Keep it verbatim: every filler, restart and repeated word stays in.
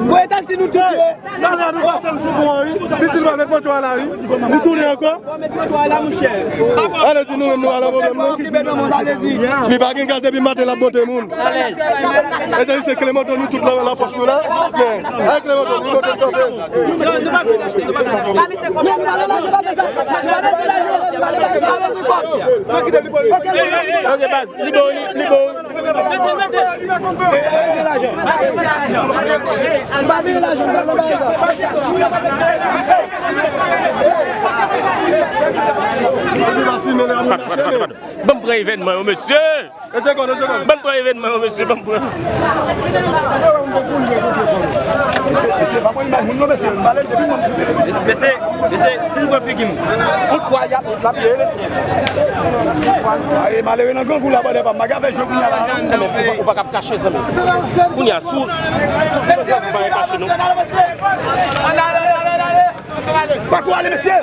Voye taksi nou tout ye. N ale a nou pase m sou pon an, wi. Pitit pa met moto a la, wi. Nou tounen ankò. Ale di nou menm nou pa nan pwoblèm, non. Li pa gen gaz depi maten l ap monte moun. E te di se kle moto nou tout nan, nan pòch nou la. Men, ay kle moto nou, moto nou. Ok, baz, li bon, li, li bon. Ban m pran evènman yo, mesye! Ban m pran evènman yo, mesye, ban m pran. Mesye, mesye, pa pran imaj moun non, mesye. M pale depi mwen. Mesye, mesye, si nou pran figi m, yon fwa y ap, l ap ye, mesye. Aye, malere nan grangou la, bòdè pa m. Maga fè je kounye a la. Ou pa, ou pa kab kache, zanmi. Kounye a, sou, sou, sou, ou pa kache, non. Pako ale, mesye!